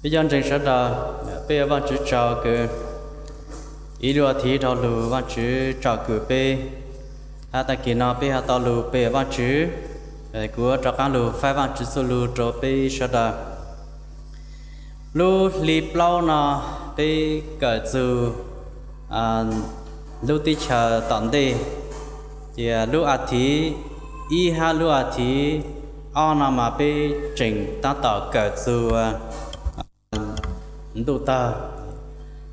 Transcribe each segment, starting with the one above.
Peb cov ntseeg sawv daws, peb ua Vaajtswv tsaug kws ib lub as thiv dhau lug Vaajtswv tsom kwm peb, hab taag kis no peb ho tau lug pe Vaajtswv. Kuv rov qaab lug faib Vaajtswv txuj lug rua peb sawv daws. Lub hli plaub no peb kawm txug lub teb chaws tom ntej, ces lub as thiv ib hab lub as thiv ob no mas peb tseem taab tom kawm txug ntuj tawg.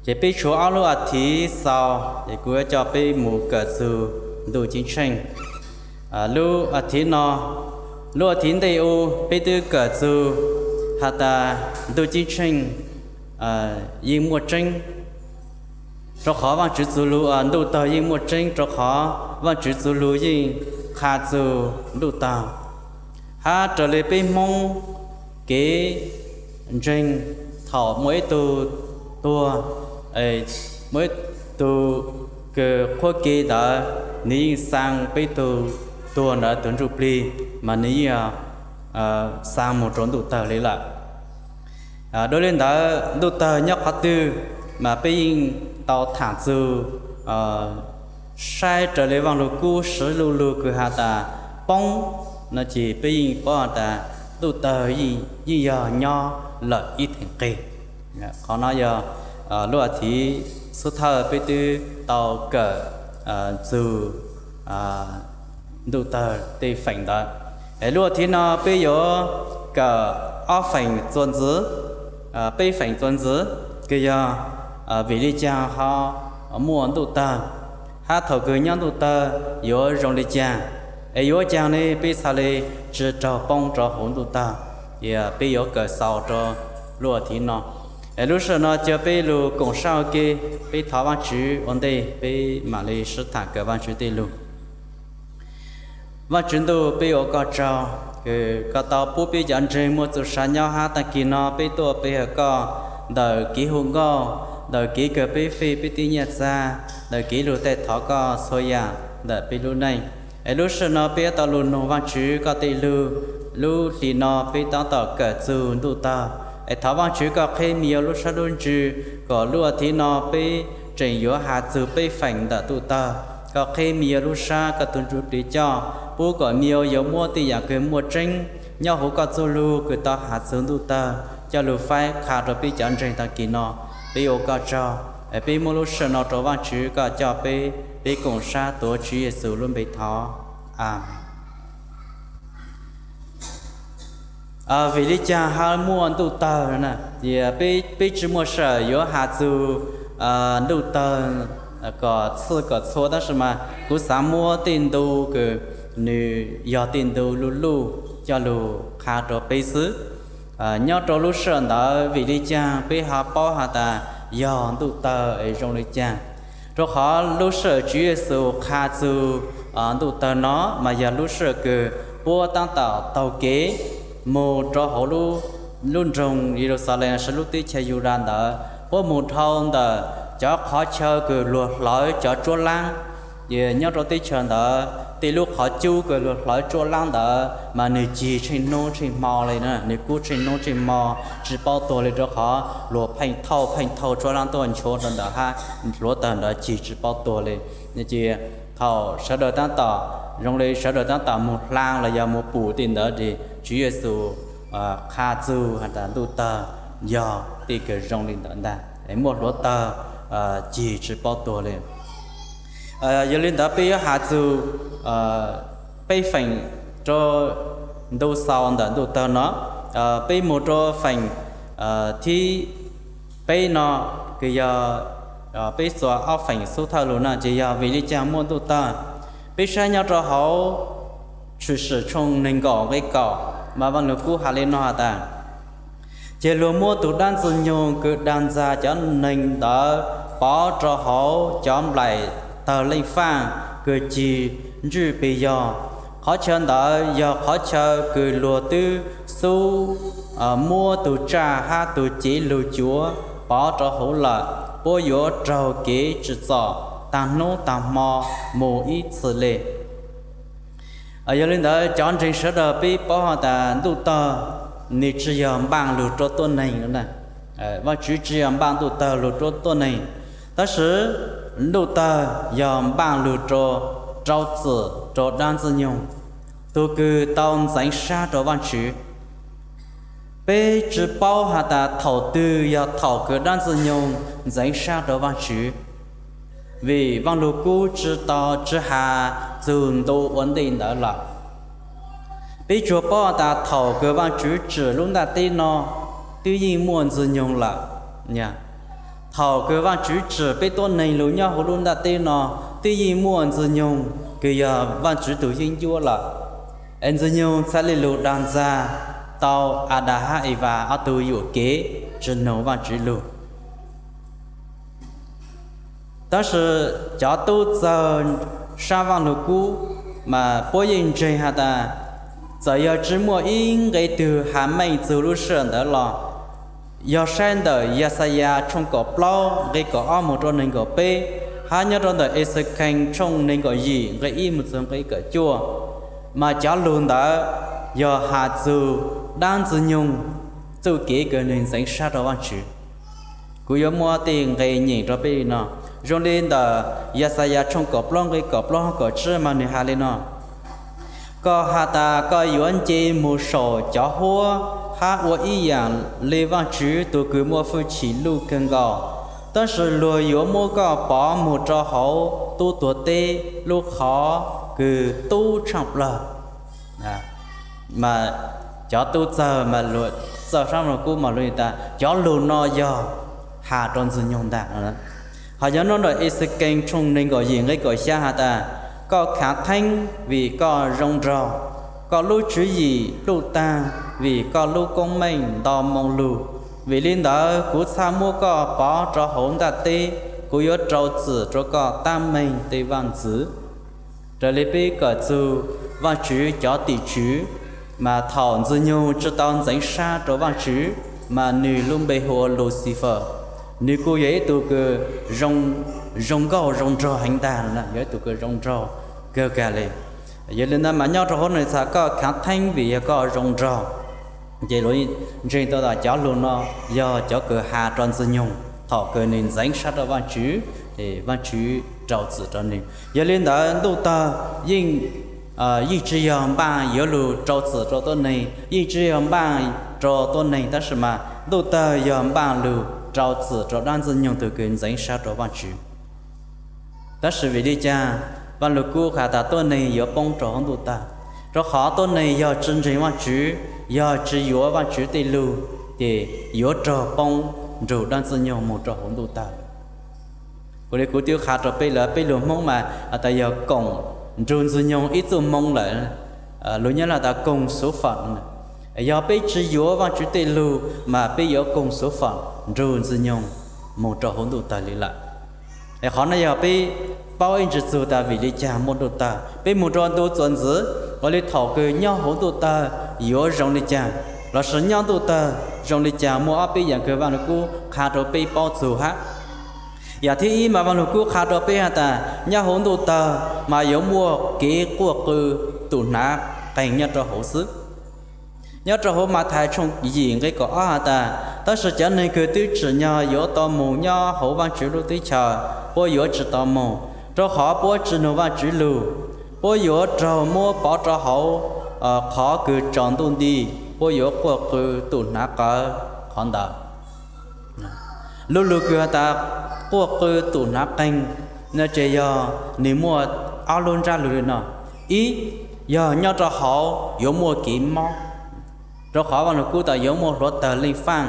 Ces peb tshuav ob lub as thiv xaus, ces kuv yuav coj peb mus kawm txug ntuj ceeb tsheej. Lub as thiv no, lub as thiv ntej u peb twb kawm txug has tas ntuj ceeb tsheej yeej muaj tseeb, rua qhov Vaajtswv txuj lug, ntuj tawg yeej muaj tseeb rua qhov Vaajtswv txuj lug yeej qha txug ntuj tawg. Hab raws le peb Hmoob kev ntseeg, thaum muaj ib tug tuag, muaj ib tug kws qhuab ke ntawd, nwg yeej xaa peb tug tuag ntawd tug ntsuj plig, mas nwg yeej xaa moog rua ntuj tawg le lawm. Dua le ntawd, ntuj tawg nyob qhov twg mas peb yeej tau thaam txug, saib raws le Vaaj Lug Kub swv lu lug kws has tas poob no ces peb yeej paub has tas ntuj tawg yeej yog nyob lawm ib theem qeg. Qhov no yog lub as thiv xub thawj peb twb tau kawm txug ntuj tawg tej feem ntawd. Es lub as thiv no peb yuav kawm ob feem txuas ntxiv, peb feem txuas ntxiv, kws yog vim le caag ho muaj ntuj tawg, hab thaum kws nyob ntuj tawg yuav zoo le caag, es yuav caag ne peb txhaj le tsi raug poob rua huv ntuj tawg. Peb yuav kawm xaus rua lub as thiv no. Es lub sij hawm no ca peb lug koom sab ua ke, peb thov Vaajtswv ua ntej peb maam le sib thaam kawm Vaajtswv tej lug. Vaajtswv ntuj, peb ua koj tsaug kws koj tau pub peb cov ntseeg muaj txuj sa nyob hab taag kis no peb tuaj pe hawm koj ntawm kev hu nkauj, ntawm kev kws peb fij peb tej nyaj txag, ntawm kev lug taij thov koj txhua yaam ntawm peb lub neej. Es lub sij hawm no peb tau lug noog Vaajtswv koj tej lug. Lub hlis no peb taab tom kawm txug ntuj tawg, es thov Vaajtswv koj qheb me yug lub sab lub ntsws kom lub as thiv no peb tseem yuav has txug peb feem ntawm ntuj tawg. Koj qheb me yug lub sab koj tug ntsuj plig coj, pub kom me yug yuav muab tej yaam kws muaj tseeb nyob huv koj txuj lug kws tau has txug ntuj tawg coj lug faib qha rua peb cov ntseeg taag kis no. Peb ua koj tsaug, peb muab lub sij hawm no rua Vaajtswv koj coj peb, peb koom sab tuav Tswv Yexus lub npe thov. Amees. Vim le caag hab muaj ntuj tawg na? Peb tsi muaj sij hawm yuav has txug ntuj tawg kom txhij kom txhua, tab sis mas kuv xaav muab tej ntu kws nwg yog tej ntu luj luj coj lug qha rua peb xwb. Nyob rua lub sij hawm ntawd vim le caag peb ho paub has tas yog ntuj tawg es zoo le caag? Rua qhov lub sij hawm Tswv Yexus qha txug ntuj tawg no mas yog lub sij hawm kws puab taab tom taug kev moog rua huv lub nroog Yeluxalees, lub teb chaws Yudas ntawd, puab moog dhau ntawm cov qhov chaw kws luag hlawv cov tsuab laab. Ces nyob rua teb chaws ntawd tej lub qhov cub kws luag hlawv tsuab laab ntawd mas nwg cig tsheej nub tsheej hmo le, nwg kub tsheej nub tsheej hmo tsi paub tuag le, rua qhov luag pheej thauj pheej thauj tsuab laab tuaj nchuav rua ntawm hab hluav taws ntawd cig tsi paub tuag le. Ces thaum sawv daws taab tom, zoo le sawv daws taab tom moog hlaa los yog moog pum tej ntawd ces Tswv Yexus qha txug has tas ntuj tawg yog tej kws zoo le ntawd ntag, muaj hluav taws cig tsi paub tuag le. Yog le ntawd peb yuav has txug peb feem rua ntu xaus ntawm ntuj tawg no. Peb moog rua feem thib peb no, kws yog peb txuas ob feem xub thawj lug na, ces yog vim le caag muaj ntuj tawg. Peb saib nyob rua huv Tshwm Sim tshooj neeg nkaum nqe kaum mas Vaaj Lug Kub has le no has tas, ces luag muab tug dab ntxwg nyoog kws dag ntxag cov neeg ntawd pov rua huv cov nplaim tawg leej faaj kws cig ntswj pes yog. Qhov chaw ntawd yog qhov chaw kws luag twb xub muab tug tsaj hab tug cev lug cuav pov rua huv lawm. Puab yuav raug kev tsim txom taag nub taag hmo moog ib txhis le. Yog le ntawd cov ntseeg sawv daws peb paub has tas ntuj tawg nwg tsi yog npaaj lug rua tuab neeg no na. Vajtswv tsi yog npaaj ntuj tawg lug rua tuab neeg, tab sis ntuj tawg yog npaaj lug rua, rau txim rua dlaab Ntxwg Nyoog, tug kws tau ntxeev sab rua Vajtswv. Peb tsi paub has tas thaum twg yog thaum kws dlaab Ntxwg Nyoog ntxeev sab rua Vajtswv, vim Vaaj Lug Kub tsi tau tsi has txug ntu ua ntej ntawd lawm. Peb tsuas paub has tas thaum kws Vaajtswv tsim lub ntaj teb no, twb yeej muaj Ntxwg Nyoog lawm. Thaum kws Vaajtswv tsim peb tuab neeg lug nyob huv lub ntaj teb no, twb yeej muaj Ntxwg Nyoog kws yog Vaajtswv tug yeeb ncuab lawm. Es Ntxwg Nyoog txhaj le lug dag ntxag tau Adas hab Evas ob tug yuam kev tsi noog Vaajtswv lug. Tab sis cov tub txawg sab Vaaj Lug Kub mas puab yeej ntseeg has tas, txawm yog tsi muaj ib nqe twg has meej txug lub sij hawm ntawd los, yog saib ntawm Yaxayas tshooj kaum plaub nqe kaum ob moog rua neeg nkaum peb, hab nyob rua ntawm Exekees tshooj neeg nkaum yim nqe ib moog txug nqe kaum cuaj, mas cov lug ntawd yog has txug dlaab Ntxwg Nyoog txuj kev kws nwg ntxeev sab rua Vaajtswv. Kuv yuav muab tej nqe nyeem rua peb li no, zoo li ntawm Yaxayas tshooj kaum plaub nqe kaum plaub hab kaum tsib mas nwg has li no: Koj has tas koj yuav nce moog saum cov huab hab ua ib yaam le Vaajtswv tug kws muaj fwj chim luj kawg nkaus, tab sis luag yuav muab koj pov moog rua hauv tub tuag teb lub qhov kws tub tshaaj plawg. Mas cov tub txawg mas luag txawj sab Vaaj Lug Kub mas luag tas cov lug no yog has rua Ntxwg Nyoog ntag. Hos nyob nub ntawm Exekees tshooj neeg nkaum yim nqe kaum xyaa has tas, koj khaav theeb vim koj zoo nraug, koj lub tswv yim pluj taag vim koj lub koob meej nto moo lug. Vim li ntawd kuv txhaj muab koj pov rua hauv ntaj teb, kuv yuav rau txim rua koj tab meeg tej vaaj ntxwv. Raws li peb kawm txug Vaajtswv cov tim tswv, mas thaum Ntxwg Nyoog tsi tau ntxeev sab rua Vaajtswv, mas nwg lub npe hu ua Lucifer. Nwg kuj yog ib tug kws zoo nkauj zoo nraug heev ntag, yog ib tug kws zoo nraug kawg kag li. Yog li ntawd mas nyob rua huv nwg txhaj koj khaav theeb vim yog koj zoo nraug. Ces luag ntseeg tau tas cov lug no yog cov kws has rua Ntxwg Nyoog thaum kws nwg ntxeev sab rua Vaajtswv, Vaajtswv rau txim rua nwg. Yog li ntawd ntuj tawg yeej, yeej tsi yog npaaj yuav lug rau txim rua tuab neeg, yeej tsi yog npaaj rua tuab neeg, tab sis mas ntuj tawg yog npaaj lug rau txim rua dlaab Ntxwg Nyoog tug kws ntxeev sab rua Vaajtswv. Tab sis vim li cas Vaaj Lug Kub has tas tuab neeg yuav poob rua huv ntuj tawg? Rua qhov tuab neeg yog tsi ntseeg Vaajtswv, yog tsi yuav Vaajtswv tej lug, ces yuav raug poob nrug dlaab Ntxwg Nyoog moog rua huv ntuj tawg. Kuv li kuv twb qha rua peb lawm, peb lug Hmoob mas has tas yog koom nrug Ntxwg Nyoog ib txuj moo lawm. Lug Nyab Laj tas koom số phận. Yog peb tsi yuav Vaajtswv tej lug mas peb yuav koom số phận nrug Ntxwg Nyoog moog rua huv ntuj tawg li lawm. Es qhov no yog peb paub ib ntsis txug tas vim li cas muaj ntuj tawg, peb moog rua ntu txuas ntxiv, ua li thaum kws nyob huv ntuj tawg yuav zoo li cas, lossis nyob ntuj tawg zoo li cas, muaj ob peb yaam kws Vaaj Lug Kub qha rua peb paub txug hab. Yaam thib ib mas Vaaj Lug Kub qha rua peb has tas nyob huv ntuj tawg mas yuav muaj kev quaj qw tug hnav qeeg nyob rua huv xwb. Nyob rua huv Mathais tshooj yim nqe kaum ob has tas, tab sis cov neeg kws twb tsim nyog yuav tau moog nyob huv Vaajtswv lub teb chaws, puab yuav tsi tau moog, rua qhov puab tsi noog Vaajtswv lug. Puab yuav raug muab pov rua huv qhov kws tsaus ntuj nti, puab yuav quaj qw tug hnav qawv qhov ntawd. Lub lug kws has tas quaj qw tug hnav qeeg no ces yog nwg muaj ob lub ntsab lug li no. Ib, yog nyob rua huv yuav muaj kev mob, rua qhov Vaaj Lug Kub tas yuav muaj hluav taws leej faaj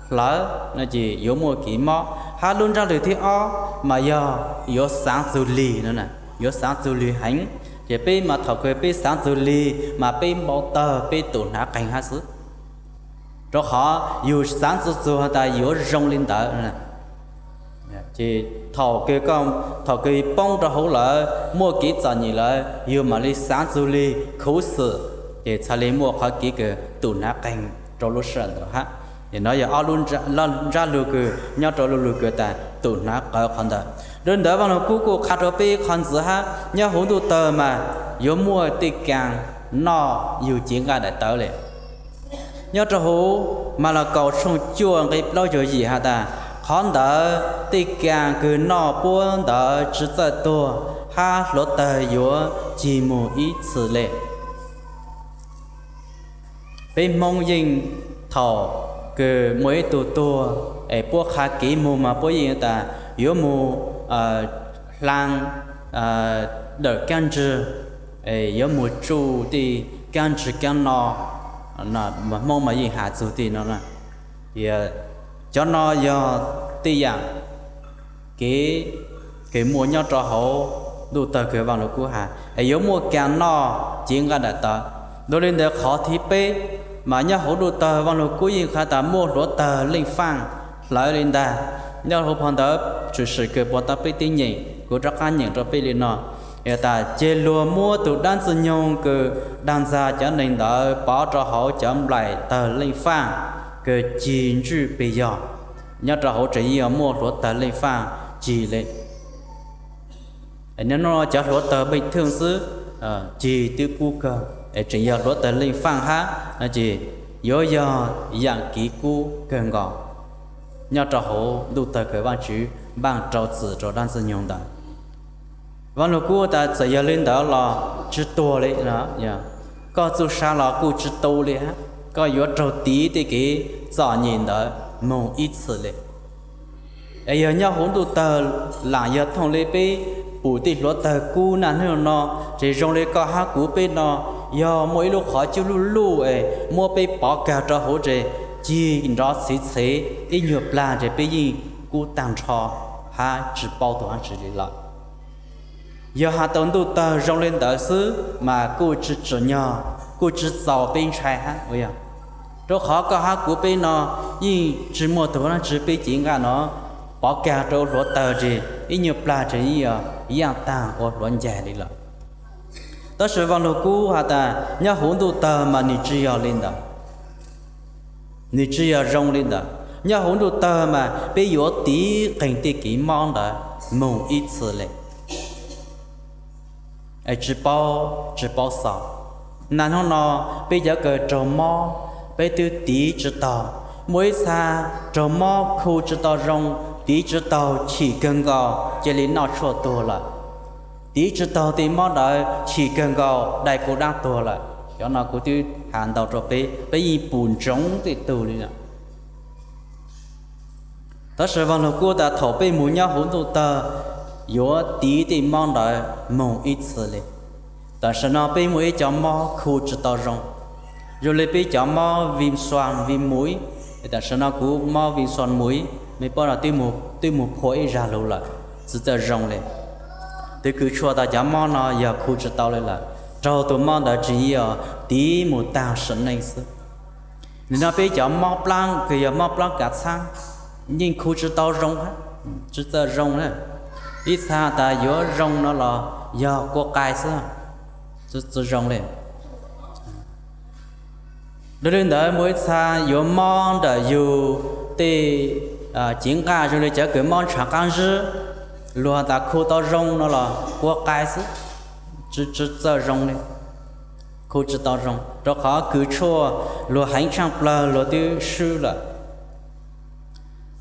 hlawv no ces yuav muaj kev mob. Hab lub ntsab lug thib ob mas yog yuav xaav txug lig no, yuav xaav txug lig heev. Ces peb mas thaum kws peb xaav txug lig mas peb npau tawg, peb tug hnav qeeg hab xwb, rua qhov yug xaav txug txug has tas yuav zoo li ntawd. Ces thaum kws, thaum kws poob rua huv lawm, muaj kev txom nyem lawm, yug mam li xaav txug lig khuv xim, ces txhaj li muaj qhov kev kws tug hnav qeeg rua lub sij hawm ntawd hab. Ces nov yog ob lub ntsab lug kws nyob rua lub lug kws tas tug hnav qawv qhov ntawd. Dua ntawd Vaaj Lug Kub kuj qha rua peb qhov ntxiv hab, nyob huv ntuj tawg mas yuav muaj tej kaas noj yug cev nqaij daim tawv li. Nyob rau huv Malakaus tshooj cuaj nqe plaub caug yim has tas, qhov ntawd tej kas kws noj puab ntawd tsi txawj tuag, hab hluav tawg yuav cig mug ib txhis le. Peb Hmoob yeej thaum kws muaj ib tug tuag es puab qha kev mug mas puab yeej tas yuav mug hlaa dawm kaab ntswg, yuav mug tsuj tej kaab ntswg kaab no, Hmoob mas yeej has txug tej no. Cov no yog tej yaam kev kws muaj nyob rau hauv ntuj tawg kws Vaaj Lug Kub has es yuav muaj kas noj cev nqaj daim tawv. Dua li ntawd qhov thib peb mas nyob hauv ntuj tawg Vaaj Lug Kub yeej qha tas muaj hluav tawg leej faaj hlawv li ntag. Nyob hauv phau ntawv Tshwm Sim kws puag ta peb tib nyeem, kuv rov qaab nyeem rau peb li no, tas ces luag muab tug dlaab Ntxwg Nyoog kws daag ntxag cov neeg ntawd pov rau hauv cov nplaim tawg leej faaj kws cig ntswj pes yog. Nyob rau hauv tseem yeej muaj hluav tawg leej faaj cig le. Nyob nuav cov hluav tawg npeej thwj xwb, cig twb kub kawg, tseem yog hluav tawg leej faaj hab no ces yuav yog yaam kev kub kawg nkaus nyob rau hauv ntuj tawg kws Vaajtswv npaaj rau txim rau dlaab Ntxwg Nyoog ntawd. Vaaj Lug Kub tas txawm yog li ntawd los tsi tuag li, koj txuj sa los kuj tsi tu li hab, koj yuav raug tiv tej kev txom nyem ntawd moog ib txhis li. Es yog nyob huv ntuj tawg laam yog thooj li peb pum tej hluav tawg kub naj hnub no, ces zoo li koj hab kuv peb no, yog muaj ib lub qhov cub luj luj es muab peb pov kag rau huv ces cig nrov txhev txhev ib nyuag plag ces peb yeej kub taag nrho hab tsi paub tug dlaab tsi li lawm. Yog has tau ntuj tawg zoo li ntawd xwb mas kuj tsi tsim nyog, kuj tsi txaus peb ntshai hab, rau qhov koj hab kuv peb no yeej tsi muaj tug dlaab tsi peb cev nqaj no pov kag rau hluav tawg ces ib nyuag plag ces yeej yog yaaj taag ua hluav ncaig li lawm. Tab sis Vaaj Lug Kub has tas nyob huv ntuj tawg mas nwg tsi yog li ntawd. Nwg tsi yog zoo li ntawd. Nyob huv ntuj tawg mas peb yuav tiv qeeg tej kev mob ntawd moog ib txhis le. Tsi paub, tsi paub xaus. Naj hnub no peb cov kws raug mob, peb twb tiv tsi taug. Muaj ib txha raug mob khu tsi tau zoo, tiv tsi taug chim kawg nkaus cia li noj tshuaj tuag lawm. Tiv tsi taug tej mob ntawd chim kawg nkaus dai kuv dlaab tuag lawm. Cov no kuv twb has ntau rau peb, peb yeej pum ntsoov tej tug li lawm. Tab sis Vaaj Lug Kub tas thaum peb moog nyob huv ntuj tawg yuav tiv tej mob ntawd moog ib txhis li. Tam sim no peb muaj ib cov mob khu tsi tau zoo, zoo li peb cov mob viêm xoang, viêm mũi. Tam sim no kuv mob viêm xoang mũi, mej paub no twb moog phua ib zag lug lawm, tsi txawj zoo li. Twb kws tshuaj tas cov mob no yog khu tsi tau li lawm, raug tug mob ntawd tsi yog tiv moog taag sim neej xwb. Nim no peb cov mob plaab kws yog mob plaab kav txhaab yeej khu tsi tau zoo hab, tsi txawj zoo na. Ib txha tas yuav zoo no los yog kua qai xwb, tsi zoo li. Dua li ntawd muaj ib txha yuav mob ntawm yug tej cev nqaj zoo li cov kws mob ntshav qaab zib, luag has tas khu tau zoo no los kua qai xwb, tsi txawj zoo li, khu tsi tau zoo rau qhov kws tshuaj luag heev tshaaj plawg luag twb swb lawm.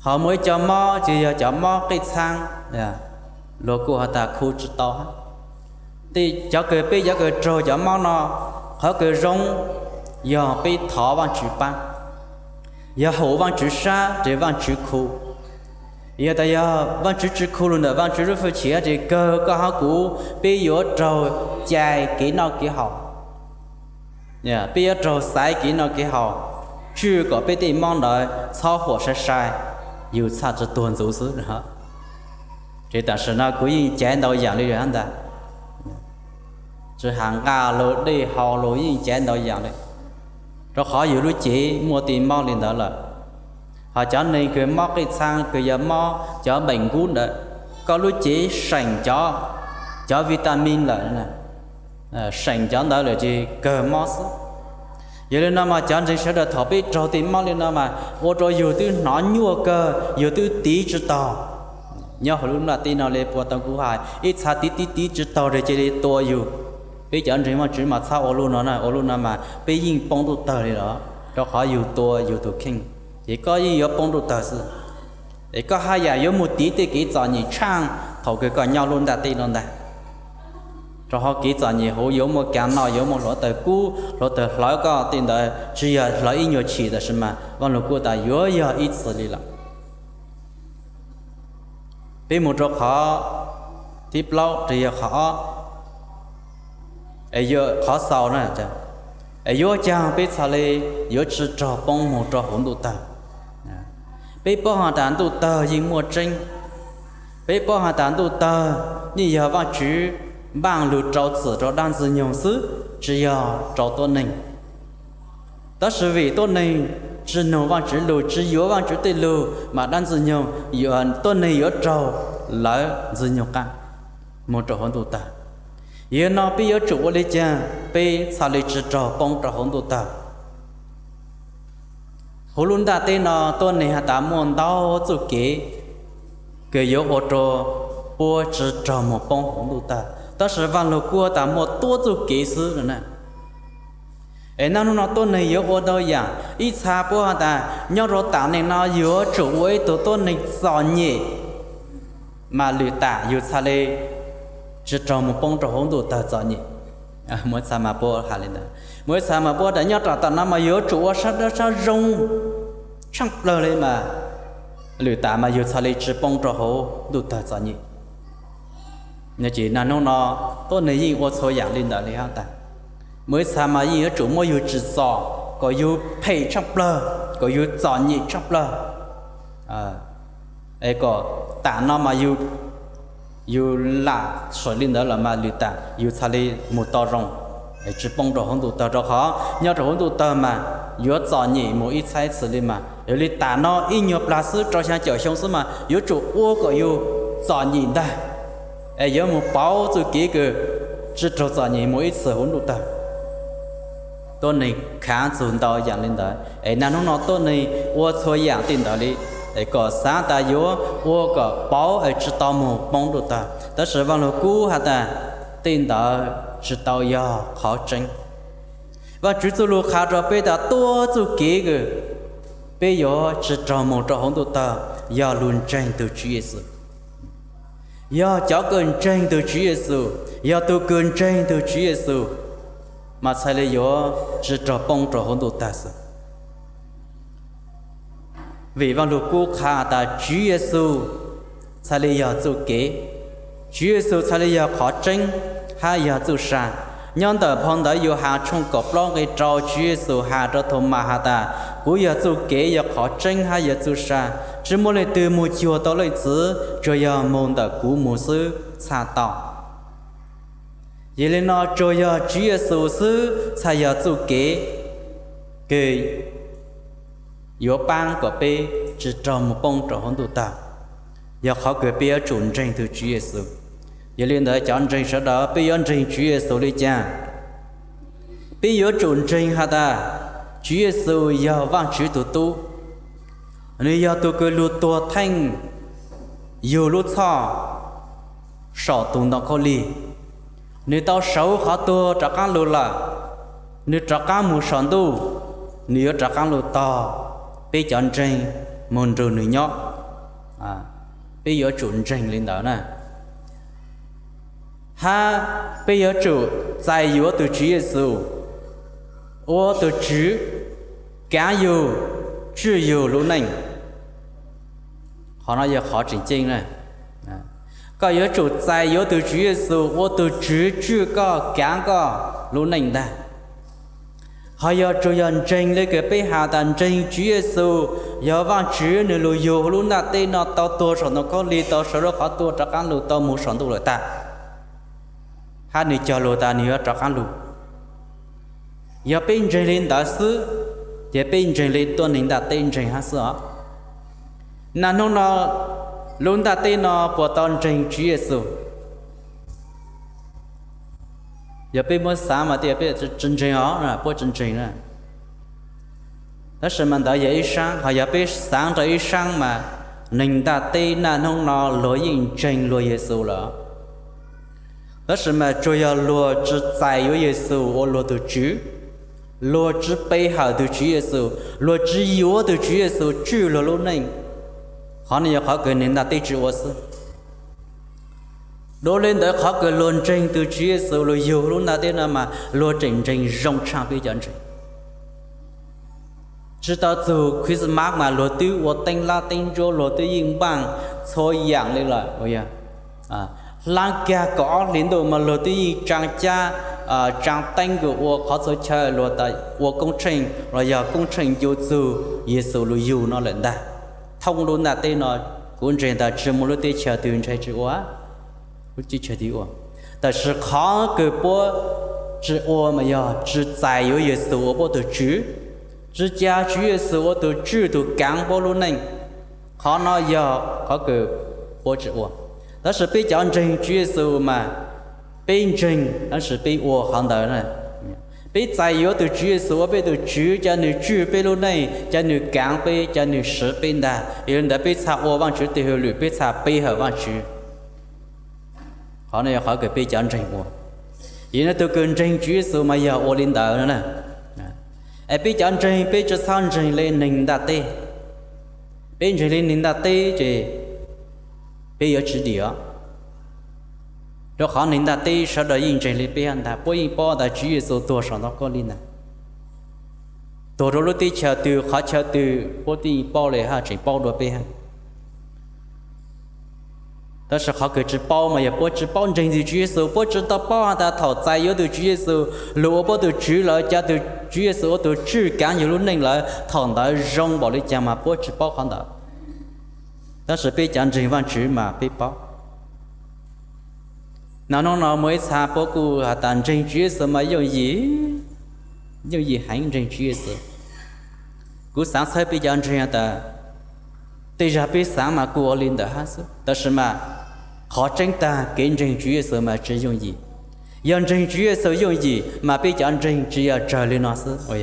Ho muaj ib co mob ces yog cov mob qej txhaab, luag kuj has tas khu tsi tau hab. Tej cov kws peb cov kws raug cov mob no, qhov kws zoo yog peb thov Vaajtswv paab, yog haum Vaajtswv sab ces Vaajtswv khu. Yog tas yog Vaajtswv tsi khu lug ntawm Vaajtswv lub hwj chim ces kawg koj hab kuv peb yuav raug cai kev noj kev haus, peb yuav raug xaiv kev noj kev haus, tswj kom peb tej mob ntawd txhob huam sai sai, yug txhaj tsi tuag ntxuv xwb. Ces tam sim no kuv yeej caiv ntau yaam li ntag, tsi has nqaj lug dej haus lug yeej caiv ntau yaam li, rau qhov yug lub cev muaj tej mob li ntawd lawm. Ho cov neeg kws mob qej txhaab kws yog mob cov meem nkub ntawd, koj lub cev seem cov, cov vitamin lawm, seem cov ntawd lawm ces kawg mob xwb. Yog li no mas cov ntseeg sawv daws thaum peb raug tej mob li no mas ua rau yug twb hnov nyuaj kawg, yug twb tiv tsi taug. Nyob hauv lub nplaj teb no li puag ta kuv hais ib txha tiv tiv tiv tsi taug ces cia li tua yug. Peb cov ntseeg Vaajtswv mas txhob ua lub no na, ua lub no mas peb yeej poob ntuj tawg li lawm. rau qhov yug tua yug tus kheej, ces koj yeej yuav poob ntuj tawg xwb. Es koj haj yam yuav mus tiv tej kev txom nyem tshaaj thaum kws koj nyob lub ntaaj teb no ntag. Rau qhov kev txom nyem huv yuav muaj kav noj, yuav muaj hluav taws kub hluav taws hlawv koj tej ntawd, tsi yog hlawv ib nyuag chim, tab sis mas Vaaj Lug Kub tas yuav yog ib txhis li lawm. Peb mus rau qhov thib plaub, yog qhov ob, qhov xaus na, es yuav ua caag peb txhad le yuav tsi raug poob moog rau huv ntuj tawg? Peb paub has tas ntuj tawg yeej muaj tseeb. Peb paub has tas ntuj tawg yeej yog Vaajtswv npaaj lug rau txim rau dlaab Ntxwg Nyoog xwb, tsi yog rau tuab neeg. Tab sis vim tuab neeg tsi noog Vaajtswv lug, tsi yuav Vaajtswv tej lug, mas dlaab Ntxwg Nyoog, tuab neeg yuav raug lawv Ntxwg Nyoog qaab moog rau huv ntuj tawg. Yog no peb yuav tsum ua le caag peb txhad le tsi raug poob rau huv ntuj tawg? Huv lub ntaaj teb no tuab neeg has tas muaj ntau txuj kev kws yuav ua rua puab tsi raug moog poob huv ntuj tawg, tab sis Vaaj Lug Kub tas muaj tuab txuj kev xwb no na. Es naj nub no tuab neeg yuav ua ntau yaam, ib txha puab has tas nyob rua taam neej no yuav tsum ua ib tug tuab neeg txom nyem, mas lwm taam yug txhad le tsi raug moog poob rau huv ntuj tawg txom nyem. Muaj ib txha mas puab has le ntawd, muaj ib txha mas puab tas nyob rua taam no mas yuav tsum ua sab dawb sab zoo tshaaj plawg le mas lwm taam mas yug txhad le tsi poob rau huv ntuj tawg txom nyem. Ces naj nub no tuab neeg yeej ua txhua yaam le ntawd le has tas, muaj ib txha mas yeej yuav tsum muab yug tsim txom kom yug phem tshaaj plawg, kom yug txom nyem tshaaj plawg, es kom taam no mas yug lam txhad le ntawd los mas lwm taam yug txhad le moog tau zoo, tsi poob rau huv ntuj tawg, rau qhov nyob rua huv ntuj tawg mas yuav txom nyem moog ib txhais txhis le mas yog le taam no ib nyuag plag xwb, rau xyaa caum xyoo xwb mas yuav tsum ua kom yug txom nyem ntag, es yuav moog pauv txuj kev kws tsi raug txom nyem moog ib txhis huv ntuj tawg. Tuab neeg khaav txug ntau yaam le ntawd, es naj nub no tuab neeg ua txhua yaam tej ntawd le, es kom xaav tas yuav ua kom pauv es tsi tau moog poob ntuj tawg, tab sis Vaaj Lug Kub has tas tej ntawd tsi tau yog qhov tseeb. Vaajtswv txuj lug qha rua peb tas tuab txuj kev kws peb yuav tsi raug moog rua huv ntuj tawg yog lug ntseeg tug Tswv Yexus. Yog cov kws ntseeg tug Tswv Yexus, yog tug kws ntseeg tug Tswv Yexus, mas txhad le yuav tsi raug poob rua huv ntuj tawg xwb. Vim Vaaj Lug Kub qha tas Tswv Yexus txhad le yog txuj kev, Tswv Yexus txhad le yog qhov tseeb hab yog txuj sa. Nyob ntawm phau ntawv Yauhas tshooj kaum plaub nqe rau, Tswv Yexus has rua Thaumas has tas, kuv yog txuj kev, yog qhov tseeb hab yog txuj sa. Tsi muaj leej twg moog cuag tau Leej Txiv, tsuas yog moog ntawm kuv moog xwb txhaj tau. Yog le no tsuas yog Tswv Yexus xwb txhad yog txuj kev kws yuav paab kom peb tsi raug moog poob rua huv ntuj tawg, yog qhov kws peb yuav tsum ntseeg tug Tswv Yexus. Yog le ntawd cov ntseeg sawv daws peb yuav ntseeg Tswv Yexus le caag? Peb yuav tsum ntseeg has tas Tswv Yexus yog Vaajtswv tug tub, nwg yog tug kws lug tuag theej yug lub txhoj saum tug ntoo khaub lig. Nwg tau sawv qhov tuag rov qaab lug lawm, nwg rov qaab moog saum ntuj, nwg yuav rov qaab lug tog peb cov ntseeg moog nrug nwg nyob. Peb yuav tsum ntseeg le ntawd na. Hab peb yuav tsum txais yuav tug Tswv Yexus ua tug Tswv, kaav yug, tswj yug lub neej. Qhov no yog qhov tseem ceeb na. Koj yuav tsum txais yuav tug Tswv Yexus ua tug Tswv tswj koj kaav koj lub neej ntag. Ho yog tsuas yog ntseeg le kws peb has tas ntseeg Tswv Yexus yog Vaajtswv, nwg lug yug huv lub ntaaj teb no, tau tuag saum ntoo khaub lig, tau sawv lub qhov tuag rov qaab lug, tau moog saum ntuj lawm tag, hab nwg cog lug tas nwg yuav rov qaab lug. Yog peb ntseeg le ntawd xwb, ces peb ntseeg le tuab neeg ntaaj teb ntseeg hab xwb os. Naj nub no lub ntaaj teb no puas tau ntseeg Tswv Yexus? Yog peb muab xaav mas tej peb tsi ntseeg os, puab tsi ntseeg na. Tab sis mas ntawd yog ib saab, ho yog peb xaav rua ib saab mas neeg ntaaj teb naj nub no luag yeej ntseeg luag Yexus lawm, tab sis mas tsuas yog luag tsi txais yuav Yexus ua luag tug Tswv. Luag tsi pe hawm tug Tswv Yexus, luag tsi yuav tug Tswv Yexus tswj luag lub neej. Qhov no yog qhov kws neeg ntaaj teb tsi ua xwb. Dua le ntawd qhov kws luag ntseeg tug Tswv Yexus luag yug lub ntaaj teb no mas luag tseem ntseeg zoo tshaaj peb cov ntseeg. Tsi tau txug Christmas mas luag twb ua teeb lab teeb ntsuab, luag twb yeej npaaj txhua yaam le lawm. Hlab kag kaum ob hlis ntuj mas luag twb yeej tsaa cab, tsaa teeb kws ua qhov txhua chaw luag tas ua koob tsheej los yog koob tsheej ncu txug Yexus luag yug no lawm ntag. Thoob lub ntaaj teb no, kuv ntseeg tas tsi muaj lub teb chaws twg ntshai tsi ua, lub teb chaws twg ua. Tab sis qhov kws puab tsi ua mas yog tsi txais yuav Yexus ua puab tug Tswv, tsi ca Tswv Yexus ua tug tswj tug kaav puab lub neej. Qhov no yog qhov kws puab tsi ua. Tab sis peb cov ntseeg Tswv Yexus mas peb ntseeg tab sis peb ua qhov ntawd. Peb txais yuav tug Tswv Yexus ua peb tug Tswv, ca nwg tswj peb lub neej, ca nwg kaav peb, ca nwg siv peb ntag. Yog li ntawd peb txhaj ua Vaajtswv tug hauj lwm, peb txhaj pe hawm Vaajtswv. Qhov no yog qhov kws peb cov ntseeg ua. Yog li no tug kws ntseeg Tswv Yexus mas yog ua li ntawd no. Es peb cov ntseeg peb tsi txhob ntseeg le neeg ntaaj teb. Peb ntseeg le neeg ntaaj teb ces peb yuav tsi dim os. Rua qhov neeg ntaaj teb sawv daws yeej ntseeg le peb ntag, puab yeej paub tas Tswv Yexus tuag saum ntoo khaub lig ntag. Tuag rua lub teb chaws twg qhov chaw twg puab twb yeej paub le hab, tseem paub dua peb hab. Tab sis qhov kws tsi paub mas yog puab tsi paub ntseeg tug Tswv Yexus, puab tsi tau paub has tas thaum txais yuav tug Tswv Yexus lug ua puab tug Tswv lawm, ca tug Tswv Yexus ua tug tswj kaav yug lub neej lawm, thaum ntawd zoo npaum li cas mas puab tsi paub qhov ntawd. Tab sis peb cov ntseeg Vaajtswv mas peb paub. Naj nub no muaj ib txha puab kuj has tas ntseeg Tswv Yexus mas yooj yim, yooj yim heev ntseeg Tswv Yexus. Kuv xaav txhawb peb cov ntseeg tas tej zag peb xaav mas kuj ua li ntawd hab xwb, tab sis mas qhov tseeb tag kev ntseeg Tswv Yexus mas tsi yooj yim. Yog ntseeg Tswv Yexus yooj yim mas peb cov ntseeg tsi yog tsawg li no xwb.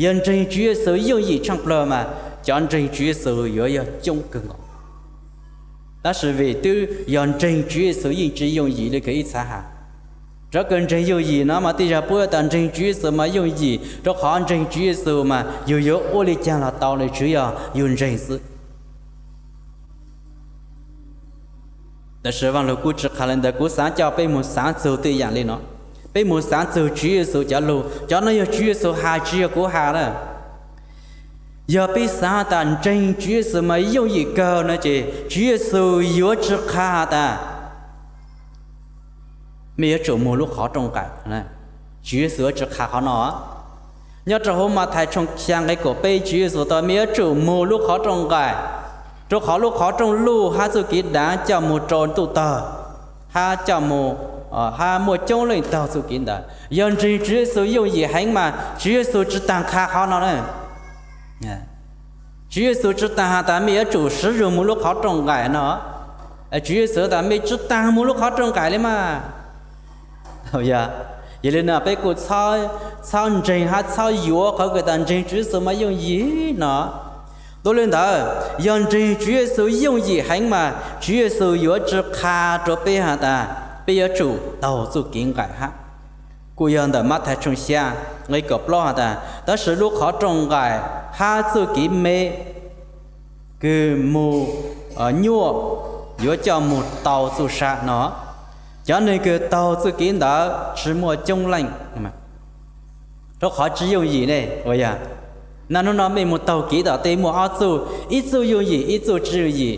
Yog ntseeg Tswv Yexus yooj yim tshaaj plawg mas cov ntseeg Tswv Yexus yuav yog coob kawg nkaus. Tab sis vim twb yog ntseeg Tswv Yexus yeej tsi yooj yim li kws ib txha has. Rov kws ntseeg yooj yim no mas tej zag puab tas ntseeg Tswv Yexus mas yooj yim, rua qhov ntseeg Tswv Yexus mas yug yuav ua li caag los tau le, tsuav yog yug ntseeg xwb. Tab sis Vaaj Lug kuj tsi qha le ntawd, kuv xaav coj peb moog xaav txug tej yaam le no. Peb moog xaav txug Tswv Yexus cov lug, cov no yog Tswv Yexus has tsi yog kuv has na. Yog peb xaav tas ntseeg Tswv Yexus mas yooj yim kawg no ces Tswv Yexus yuav tsi qha has tas mej yuav tsum moog lub qhov rooj nqaim. Tswv Yexus yuav tsi qha qhov no. Nyob rua huv Mathais tshooj xyaa nqe kaum peb Tswv Yexus tas mej yuav tsum moog lub qhov rooj nqaim, rua qhov lub qhov rooj luj hab txuj kev daav coj moog rua ntuj tawg, hab coj moog, hab muaj coob leej taug txuj kev ntawd. Yog ntseeg Tswv Yexus yooj yim heev mas Tswv Yexus tsi taag qha qhov no na. Tswv Yexus tsi taag has tas mej yuav tsum siv zug moog lub qhov rooj nqaim no. Tswv Yexus tas mej tsi taag moog lub qhov rooj nqaim le mas. Yog li no peb kuj txhob ntseeg hab txhob yuav qhov kws tas ntseeg Tswv Yexus mas yooj yim no. Dua le ntawd, yog ntseeg Tswv Yexus yooj yim heev mas Tswv Yexus yuav tsi qha rua peb has tas peb yuav tsum taug txuj kev nqaim hab. Kuj yog ntawm Mathais tshooj xyaa nqe kaum plaub has tas, tab sis lub qhov rooj nqaim hab txuj kev me kws moog nyuaj yuav coj moog tau txuj sa no. Cov neeg kws taug txuj kev ntawd tsi muaj coob leej, rua qhov tsi yooj yim ne. Yog naj nub no mej moog taug kev tom tej muaj ob txuj, ib txuj yooj yim, ib txuj tsi yooj yim.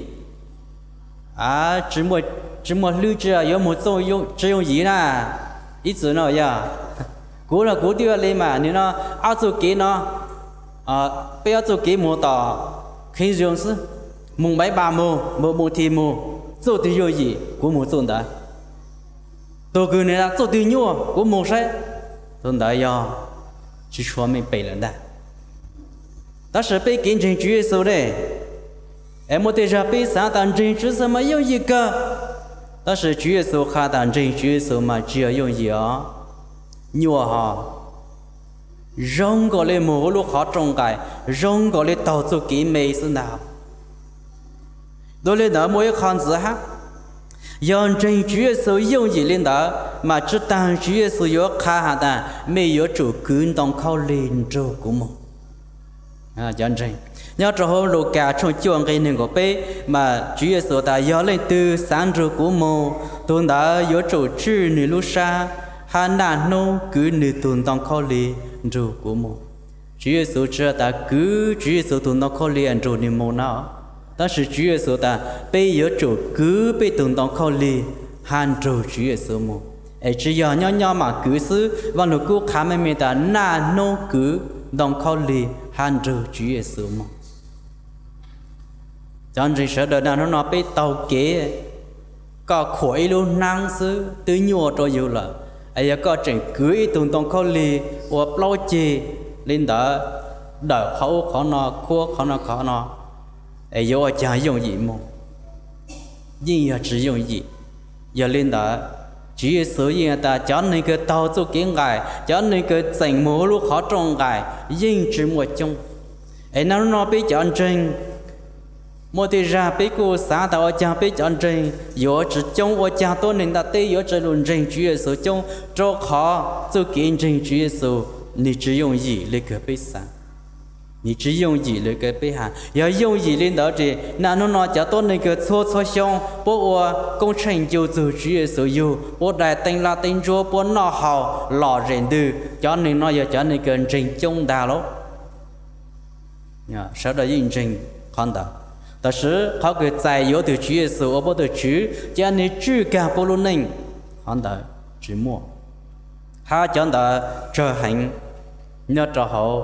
Tsi muaj hlwb tsi yuav moog txuj tsi yooj yim na. Ib txwm no yog kuv los kuv twb ua le mas, nwg no ob txuj kev no, peb ob txuj kev moog tom Khee Zoo xwb, moog Npaiv Npas moog, moog Moos Thi moog, txuj twg yooj yim kuv moog txuj ntawd. Tug kws nwg tas txuj twg nyuaj kuv moog saib, tug ntawd yog tsi tshua meej pem lawm ntag. Tab sis peb kev ntseeg Tswv Yexus ne, es muaj tej zag peb xaav tas ntseeg Tswv Yexus mas yooj yim kawg, tab sis Tswv Yexus qha tas ntseeg Tswv Yexus mas tsi yog yooj yim os, nyuaj hos, zoo nkaus le moog huv lub qhov rooj nqaim, zoo nkaus le taug txuj kev me xwb ntag. Dua le ntawd muaj ib qho ntxiv hab, yog ntseeg Tswv Yexus yooj yim le ntawd, mas tsi taag Tswv Yexus yuav qha has tas, mej yuav tsum kwv ntoo khaub lig nrug kuv moog. Cov ntseeg, nyob rau hauv Lukas tshooj cuaj nqe neeg nkaum peb mas Tswv Yexus tas, yog leej twg xaav nrug kuv moog, tug ntawd yuav tsum tswj nwg lub sab, hab naj hnub kwv nwg tug ntoo khaub lig nrug kuv moog. Tswv Yexus tsi has tas kwv Tswv Yexus tug ntoo khaub lig nrug nwg moog na, tab sis Tswv Yexus tas peb yuav tsum kwv peb tug ntoo khaub lig hab nrug Tswv Yexus moog. Es tsi yog nyob nyob mam kwv xwb, Vaaj Lug Kub qha meej meej tas naj hnub kwv ntoo khaub lig hab nrug Tswv Yexus moog. Cov ntseeg sawv daws, naj hnub no peb taug kev, koj khuam ib lub hnaab xwb twb nyuaj rua yug lawm, es yog koj tseem kwv ib tug ntoo khaub lig ua plaub ceg li ntawd, dawm qhov ub qhov no, khuab qhov no qhov no, es yuav ua caag yooj yim moog? Yeej yog tsi yooj yim. Yog li ntawd, Tswv Yexus yeej has tas cov neeg kws taug txuj kev nqaim, cov neeg kws txeem moog huv lub qhov rooj nqaim yeej tsi muaj coob. Es naj hnub no peb cov ntseeg, muaj tej zag peb kuj xaav tas ua caag peb cov ntseeg yuav tsi coob, ua caag tuab neeg ntaaj teb yuav tsi lug ntseeg Tswv Yexus coob, rua qhov txuj kev ntseeg Tswv Yexus nwg tsi yooj yim le kws peb xaav. Nwg tsi yooj yim le kws peb has. Yog yooj yim li ntawd ces naj hnub no cov tuab neeg kws txhua txhua xyoo puab ua koob tsheej ncu txug Tswv Yexus yug, puab dai teej laj teej ntsuab, puab noj haus lom zem ntwg, cov neeg no yog cov neeg kws ntseeg coob ntag lauj. Sawv daws yeej ntseeg qhov ntawd, tab sis qhov kws txais yuav tug Tswv Yexus ua puab tug Tswv, ca nwg tswj kag puab lub neej, qhov ntawd tsi muaj. Hab cov ntawd tsawg heev nyob rau hauv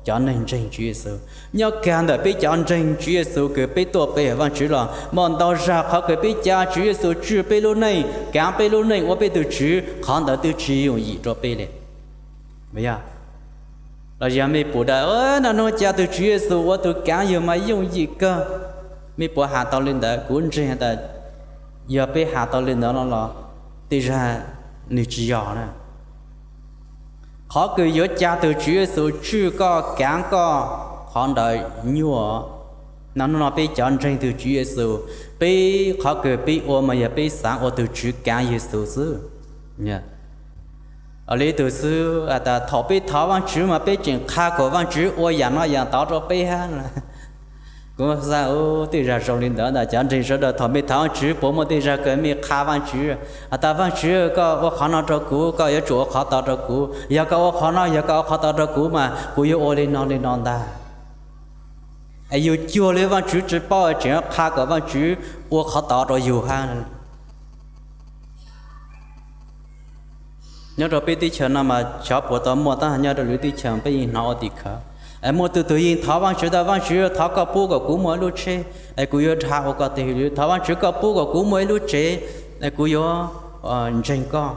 cov neeg ntseeg Tswv Yexus. Nyob kag ntawm peb cov ntseeg Tswv Yexus kws peb tuaj pe Vaajtswv los muaj ntau zag qhov kws peb ca Tswv Yexus tswj peb lub neej, kaav peb lub neej ua peb tug Tswv, qhov ntawd twb tsi yooj yim rua peb le. Los yog mej pum tas, naj hnub ca tug Tswv Yexus ua tug kaav yug mas yooj yim kawg. Mej puas has tau li ntawd? Kuv ntseeg tas yog peb has tau li ntawd no los tej zag nwg tsi yog na. Qhov kws yuav ca tug Tswv Yexus tswj koj kaav koj, qhov ntawd nyuaj. Naj hnub no peb cov ntseeg tug Tswv Yexus, peb qhov kws peb ua mas yog peb xaav ua tug Tswv kaav Yexus xwb. Li tug xwb tas thaum peb thov Vaajtswv mas peb tseem qha kom Vaajtswv ua yaam no yaam tod rua peb hab. Kuv xaav tej zag zoo li ntawd tas cov ntseeg sawv daws thaum mej thov Vaajtswv puas muaj tej zag kws mej qha Vaajtswv has tas Vaajtswv koj ua qhov no rua kuv, koj yuav tsum ua qhov tod rua kuv, yog koj ua qhov no, yog koj ua qhov tod rua kuv mas kuv yuav ua li no li no ntag. Es yug cuag li Vaajtswv tsi paub tseem qha kom Vaajtswv ua qhov tod rua yug hab. Nyob rau peb teb chaws no mas xyov puas tau muaj, tab nyob rau lwm teb chaws peb yeej hnov ua tim khawv. Muaj tug tug yeej thov Vaajtswv tas Vaajtswv thov koj pub kom kuv muaj ib lub tsheb es kuv yuav dhau ua koj teg, thov Vaajtswv koj pub kom kuv muaj ib lub tsev es kuv yuav ntseeg koj.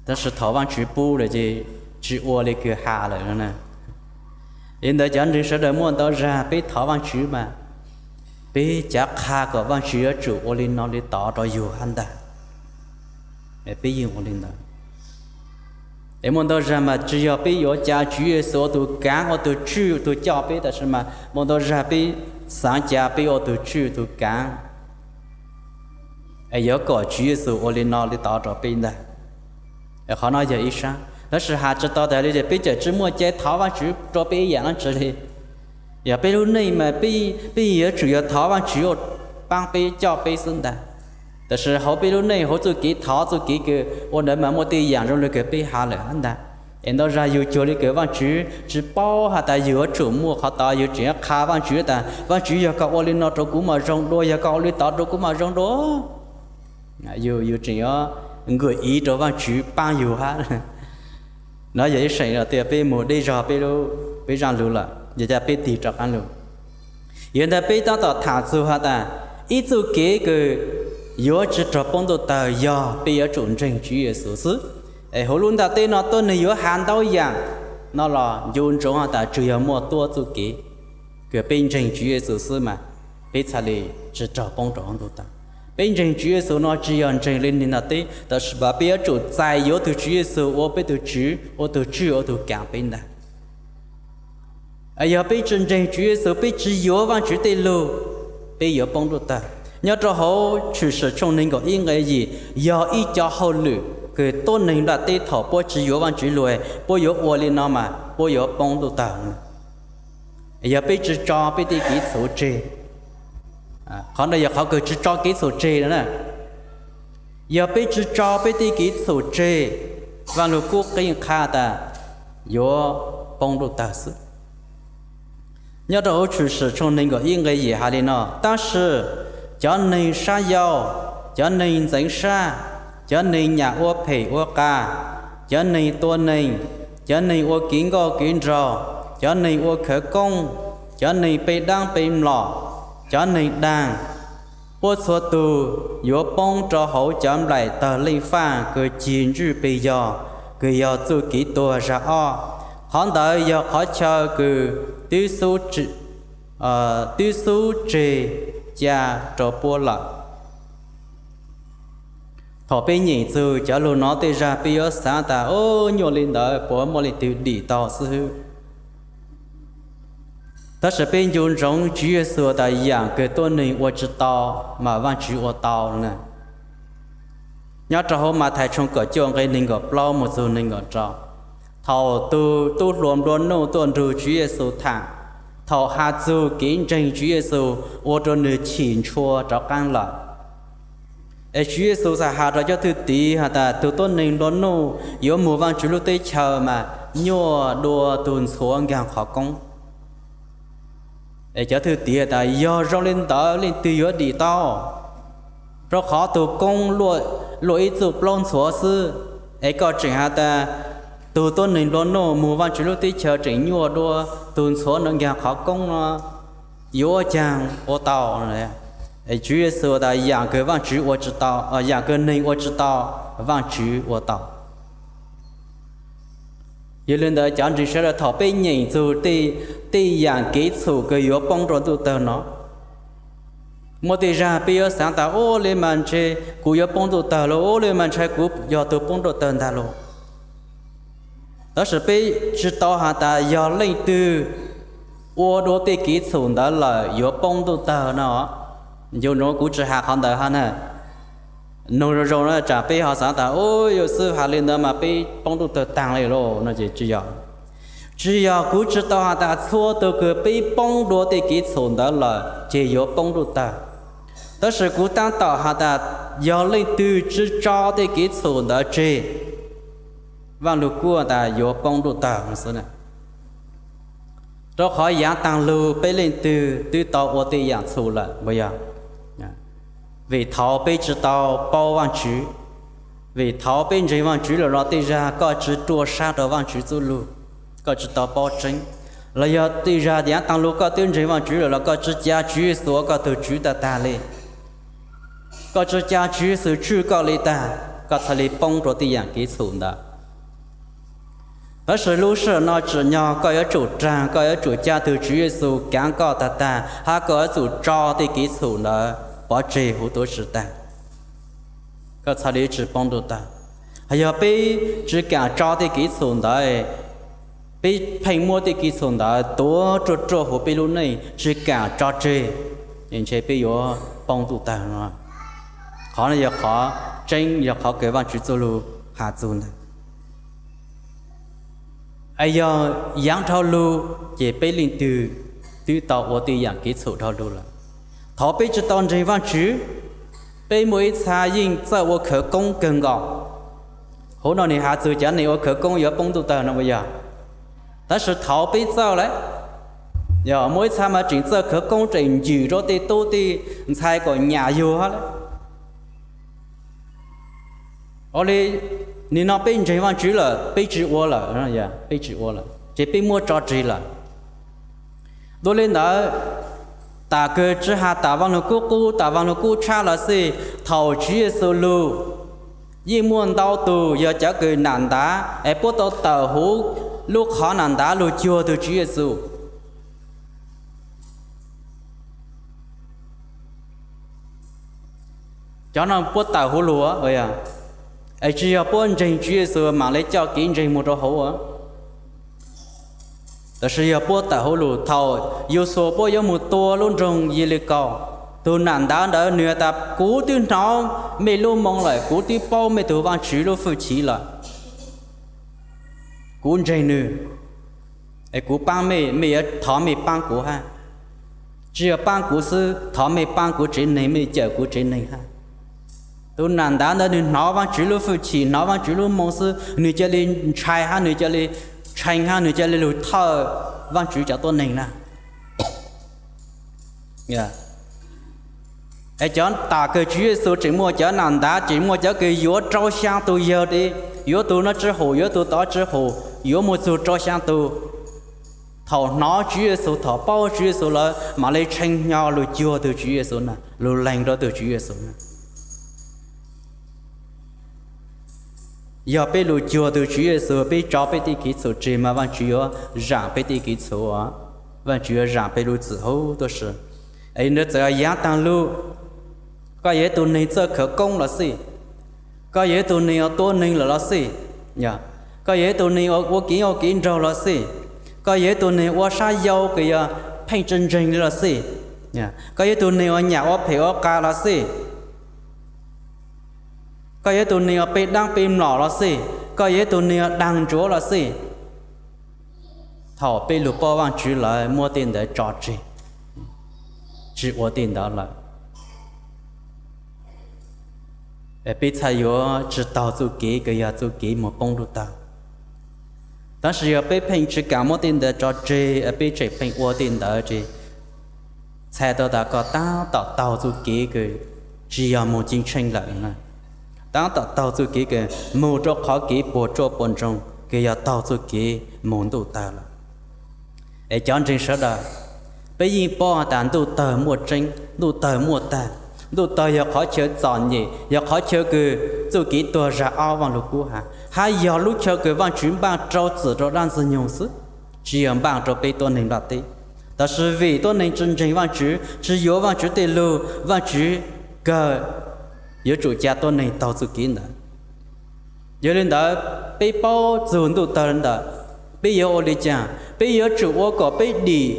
Tab sis thaum Vaajtswv pub lawm ces tsis ua li kws has lawm. Li ntawd cov ntseeg sawv daws muaj ntau zag peb thov Vaajtswv mas peb cav qha kom Vaajtswv yuav tsum ua li no li tod rau yug hab ntag. Peb yeej ua li ntawd. Es muaj ntau zag mas tsis yog peb yuav ca Tswv Yexus ua tug kaav ua tug tswj tug coj peb, tab sis mas muaj ntau zag peb xaav ca peb ua tug tswj tug kaav es yuav kom Tswv Yexus ua li no li tod rau peb ntag. Qhov no yog ib sab, tab sis has tsi tau tas li ces peb tseem tsi muaj cai thov Vaajtswv rua peb ib yaam dlaab tsi li. Yog peb lub neej mas peb yeej yuav tsum yog thov Vaajtswv ua paab peb coj peb xwb ntag. Tab sis hauv peb lub neej hauv txuj kev thov txuj kev kws ua ntawd mas muaj tej yaam zoo li kws peb has lawm hab ntag. Es ntau zag yug cuag li kws Vaajtswv tsis paub has tas yug yuav tsum muaj qhov tod, yug tseem qha Vaajtswv tas Vaajtswv yog koj ua li no rau kuv mas zoo dua, yog koj ua li tod rau kuv mas zoo dua. Yug tseem yuav nkaum iv rau Vaajtswv paab yug hab. No yog ib seem tias peb moog deb zog peb zaaj lug lawm, yog ca peb tig rov qaab lug. Yog ntawd peb taab tom tham txug has tas ib txuj kev kws yuav tsi raug poob ntuj tawg yog peb yuav tsum ntseeg Tswv Yexus xwb. Es huv lub ntaaj teb no tuab neeg yuav has ntau yaam no los ncu ntsoov has tas tsuas yog muaj tuab txuj kev kws peb ntseeg Tswv Yexus xwb mas peb txhaj li tsi raug poob rau ntuj tawg. Peb ntseeg Tswv Yexus no tsis yog ntseeg li neeg ntaaj teb, tab sis mas peb yuav tsum txais yuav tug Tswv Yexus ua peb tug Tswv, ua tug tswj, ua tug kaav peb ntag. Yog peb tsi ntseeg Tswv Yexus, peb tsi yuav Vaajtswv tej lug, peb yuav poob ntuj tawg. Nyob rau hauv Tshwm Sim tshooj nees nkaum ib nqe yim, yog ib co hauj lwm kws tuab neeg nplaj teb thaum puab tsi yuav Vaajtswv lug, puab yuav ua li no mas puab yuav poob ntuj tawg. Yog peb tsi tso peb tej kev txhum tseg, qhov no yog qhov kws tsi tso kev txhum tseg na. Yog peb tsi tso peb tej kev txhum tseg, Vaaj Lug Kub qhia qha tas yuav poob ntuj tawg xwb. Nyob rau hauv Tshwm Sim tshooj nees nkaum ib nqe yim has li no: Tab sis cov neeg sab yau, cov neeg ntxeev sab, cov neeg nyam ua phem ua qa, cov neeg tua neeg, cov neeg ua kev nkauj kev nraug, cov neeg ua khawv koob, cov neeg pe daab pe mlom, cov neeg daag, puab txhua tug yuav poob rau hauv cov nplaim tawg leej faj kws cig ntswj pes yog, kws yog txuj kev tuag zag ob. Qhov ntawd yog qhov chaw kws twb xub tseg ca rau puab lawm. Thaum peb nyeem txug cov lug no tej zag peb yuav xaav tas, o, nyuaj li ntawd puas muaj leej twg dim tau xwb hwb? Tab sis peb ncu ntsoov Tswv Yexus tas yaam kws tuab neeg ua tsi tau mas Vaajtswv ua tau na. Nyob rau hauv Mathais tshooj kaum cuaj nqe neeg nkaum plaub moog txug neeg nkaum rau, thaum tug tub hluas nplua nuj tuaj nrug Tswv Yexus thaam, thaum has txug kev ntseeg Tswv Yexus ua rua nwg chim ntshua rov qaab lawm. Es Tswv Yexus txawm has rua cov thwj tiv has tas tug tuab neeg nplua nuj yuav moog Vaajtswv lub teb chaws mas nyuaj dua tug ntxhuav nkaag qhov koob. Es cov thwj tiv tas yog zoo li ntawd leej twg yuav dim tau? Rua qhov tug koob luaj ib txuj plaub ntxhuav xwb, es koj tseem has tas tug tuab neeg nplua nuj moog Vaajtswv lub teb chaws tseem nyuaj dua tug ntxhuav nkaag qhov koob no, yuav ua caag ua tau? Tswv Yexus tas yaam kws Vaajtswv ua tsi tau, yaam kws neeg ua tsi tau, Vaajtswv ua tau. Yog li ntawd cov ntseeg sawv daws, thaum peb nyeem txug tej yaam kev txhum kws yuav poob rua ntuj tawg no, muaj tej zag peb yuav xaav tas, ua li mas ntshe kuv yuav poob ntuj tawg lauj, ua li mas ntshe kuv yog tug poob ntuj tawg ntag lauj. Tab sis peb tsi tau has tas yog leej twg ua dua tej kev txhum ntawd lawm yuav poob ntuj tawg no. Nco ntsoov kuv tsi has qhov ntawd hab na. Noog zoo zoo na, tsam peb ho xaav tas, u, yog xwb has li ntawd mas peb poob ntuj tawg taag li lauj no ces tsi yog. Tsi yog, kuv tsi tau has tas txhua tug kws peb poob dua tej kev txhum ntawd lawm ces yuav poob ntuj tawg. Tab sis kuv taab tom has tas yog leej twg tsi tso tej kev txhum ntawd tseg, Vaaj Lug Kub tas yuav poob ntuj tawg xwb. Rua qhov yaav taag lug peb leej twg twb tau ua tej yaam txhum lawm puas yog? Vim thaud peb tsi tau paub Vaajtswv. Vim thaud peb ntseeg Vaajtswv lawm los tej zag koj tsi ruaj sab rua Vaajtswv txuj lug, koj tsi tau paub tseeb. Los yog tej zag yaav taag lug koj twb ntseeg Vaajtswv lawm los koj tsi ca Tswv Yexus ua koj tug Tswv tag tag li. Koj tsi ca Tswv Yexus tswj koj li tag, koj txhad li poob rua tej yaam kev txhum ntawd. Tab sis lub sij hawm no tsim nyog koj yuav tsum raag, koj yuav tsum ca tug Tswv Yexus kaav koj tag tag, hab koj yuav tsum tso tej kev txhum ntawd pov tseg huv tuab si tag, koj txhad li tsi poob ntuj tawg. Hos yog peb tsi kaam tso tej kev txhum ntawd, peb pheej muab tej kev txhum ntawd tuav ruaj ruaj huv peb lub neej tsi kaam tso tseg, ntshe peb yuav poob ntuj tawg no. Qhov no yog qhov tseeb, yog qhov kws Vaajtswv txuj lug has txug ntag. Yog yaav dhau lug ces peb leej twg twb tau ua tej yaam kev txhum dhau lug lawm. Thaud peb tsi tau ntseeg Vaajtswv, peb muaj ib txha yeej txawj ua khawv koob kawg nkaus. Huv no nwg has txug cov neeg ua khawv koob yuav poob ntuj tawg no puas yog? Tab sis thaud peb txawj lawm, yog muaj ib txha mas tseem txawj khawv koob tseem ncwm rua tej tub tej ntxhais kom nyam yug hab lawm. Ua li nim no peb ntseeg Vaajtswv lawm peb tsi ua lawm, peb tsi ua lawm ces peb muab tso tseg lawm. Dua li ntawd, tas kws tsi has tas Vaaj Lug Kub qub, tas Vaaj Lug Kub tshab los xij, thaum Tswv Yexus lug, yeej muaj ntau tug yog cov kws nam ntav es puab tau tawm huv lub qhov nam ntav lug cuag tug Tswv Yexus. Cov no puab tawm huv lug, es tsi yog puab ntseeg Tswv Yexus maam le coj kev ntseeg moog rua huv, tab sis yog puab tawm huv lug. Thaum Yausuas puab yuav moog tua lub nroog Yelikaus, Tus nam ntawd ntawd nws has tas, kuv twb hnov mej lub moo lawm, kuv twb paub mej tug Vaajtswv lub hwj chim lawm. Kuv ntseeg nws, es kuv paab mej, mej yuav thov mej paab kuv hab. Tsi yog paab kuv xwb, thov mej paab kuv tsev neeg, mej cawm kuv tsev neeg hab. Tus nam ntawd ntawd nws hnov Vaajtswv lub hwj chim, hnov Vaajtswv lub moo xwb, nws ca le ntshai hab, nws ca le tshee hab, nws ca le lug thawj Vaajtswv cov tuab neeg na. Es cov tam kws Tswv Yexus tseem muaj cov nam ntawd, tseem muaj cov kws yuav rau xyaa tug yawg, yuav tug no tsi hum, yuav tug tod tsi hum, yuav muaj txug rau xyaa tug. Thaum hnov Tswv Yexus, thaum paub Tswv Yexus lawm mam le tshee hnyo lug cuag tug Tswv Yexus na, lug lees rua tug Tswv Yexus na. Yog peb lug cuag tug Tswv Yexus, peb tso peb tej kev txhum tseg mas Vaajtswv yuav zaam peb tej kev txhum, Vaajtswv yuav zaam peb lub txim huv tuab si. Es nws txawm yaav taag lug, koj yog ib tug neeg txawj khawv koob los xij, koj yog ib tug neeg ua tuab neeg lawm los xij, koj yog ib tug neeg ua kev, ua kev nraug los xij, koj yog ib tug neeg ua sab yau kws yog pheej tsi ntseeg li los xij, koj yog ib tug neeg ua nyam ua phem ua qas los xij, koj yog ib tug neeg ua peb daab peb mlom los xij, koj yog ib tug neeg ua daag ntsuav los xij, thaum peb lug paub Vaajtswv lawm muab tej ntawd tso tseg, tsi ua tej ntawd lawm, peb txhaj yuav tsi taug txuj kev kws yog txuj kev moog poob ntuj tawg. Tab sis yog peb pheej tsi kaam muab tej ntawd tso tseg, peb tseem pheej ua tej ntawd ces txhais tau tas koj taab tom taug txuj kev kws tsi yog moog ceeb tsheej lawm, taab tom taug txuj kev kws moog rua qhov kev puas tsuaj puas ntsoog kws yog taug txuj kev moog ntuj tawg lawm. Es cov ntseeg sawv daws, peb yeej paub has tas ntuj tawg muaj tseeb, ntuj tawg muaj tag. Ntuj tawg yog qhov chaw txom nyem, yog qhov chaw kws txuj kev tuag zag ob Vaaj Lug Kub hab, hab yog lub chaw kws Vaajtswv npaaj rau txim rua dlaab Ntxwg Nyoog xwb, tsi yog npaaj rua peb tuab neeg nplaj teb. Tab sis vim tuab neeg tsi ntseeg Vaajtswv, tsi yuav Vaajtswv tej lug, Vaajtswv kawg yuav tsum ca tuab neeg taug txuj kev ntawd. Yog li ntawd, peb paub txug ntuj tawg ntawm, peb yuav ua li caag? Peb yuav tsum ua kom peb dim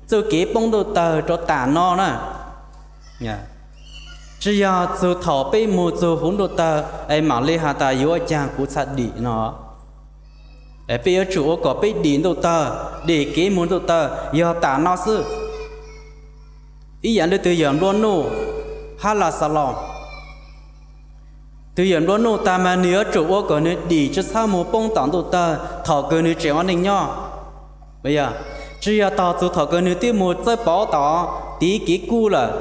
txuj kev poob ntuj tawg rua taam no na. Tsi yog txug thaum peb moog txug huv ntuj tawg es mam li has tas yuav ua caag kuv txhaj dim no. Peb yuav tsum ua kom peb dim ntuj tawg, dim kev moog ntuj tawg yog taam no xwb. Ib yaam le tug yawm nplua nuj hab Laxalos. Tug yawm nplua nuj tag mas nwg yuav tsum ua kom nwg dim tsi txhob moog poob tom ntuj tawg thaum kws nwg tseem ua neej nyob. Tsi yog taug txug thaum kws nwg twb moog txawb pov tom tiv kev kuj lawm,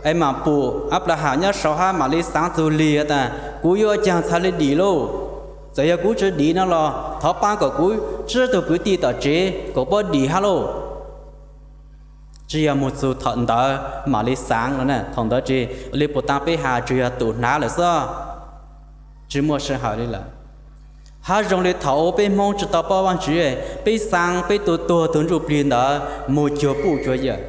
es mam pum Anplaham nyob saud hab mam li xaav txug lig tas kuv yuav ua caag txhaj le dim lauj. Txawm yog kuv tsi dim no los thov paab kom kuv tsib tug kwv tij tom tsev kom puab dim hab lauj. Tsi yog moog txug thaum ntawd mam li xaav los na, thaum ntawd ces li puag ta peb has tsuas yog tum hnav lawm xwb, tsi muaj sij hawm li lawm. Hab zoo li thaum ub peb Hmoob tsi tau paub Vaajtswv, peb xaav peb tug tuag tug ntsuj plig ntawd moog cuag puj cuag yawm.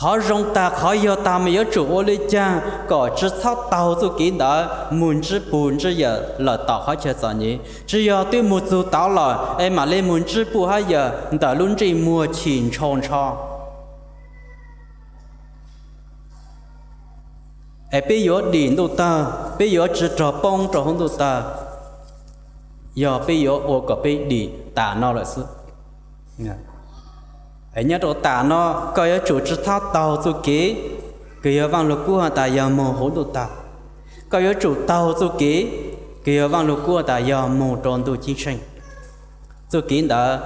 Qhov zoo tag qhov yog tag mas yuav tsum ua li caag kom tsi txhob taug txuj kev ntawd moog ntsib puj ntsib yawm lawm tom qhov chaw txom nyem. Tsi yog twb moog txug tod lawm es mam li moog ntsib puj hab yawm ntawm lub ntsej muag chim ntsho ntsho. Es peb yuav dim ntuj tawg, peb yuav tsi raug poob rau huv ntuj tawg, yog peb yuav ua kom peb dim taam no lawm xwb. Nyob rau taam no koj yuav tsum tsi txhob taug txuj kev kws yog Vaaj Lug Kub has tas yog moog huv ntuj tawg. Koj yuav tsum taug txuj kev kws yog Vaaj Lug Kub has tas yog moog rua ntuj ceeb tsheej. Txuj kev ntawd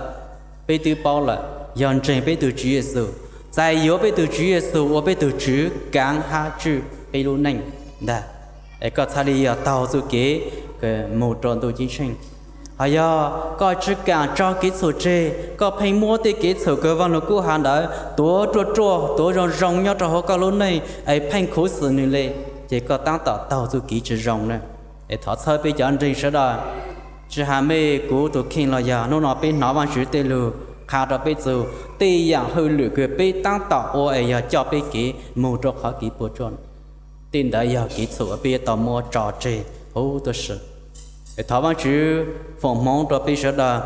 peb twb paub lawm, yog ntseeg peb tug Tswv Yexus, txais yuav peb tug Tswv Yexus ua peb tug Tswv kaav hab tswj peb lub neej ntag. Es koj txhaj li yog taug txuj kev kws moog rua ntuj ceeb tsheej. Ho yog koj tsi kaam tso kev txhum tseg, koj pheej muab tej kev txhum kws Vaaj Lug Kub has ntawd tuav ruaj ruaj, tuav zoo zoo nyob rau huv koj lub neej es pheej khuv xim nwg le, ces koj taab tom taug txuj kev tsi zoo na. Es thov txhawb peb cov ntseeg sawv daws, tsi has mej kuv tug kheej los yog hnub no peb hnov Vaajtswv tej lug qha rau peb txug tej yaam hwj lwm kws peb taab tom ua es yog coj peb kev moog rua qhov kev puas tsuaj. Tej ntawd yog kev txhum peb yuav tau muab tso tseg huv tuab si. Es thov Vaajtswv foom hmoov rua peb sawv daws.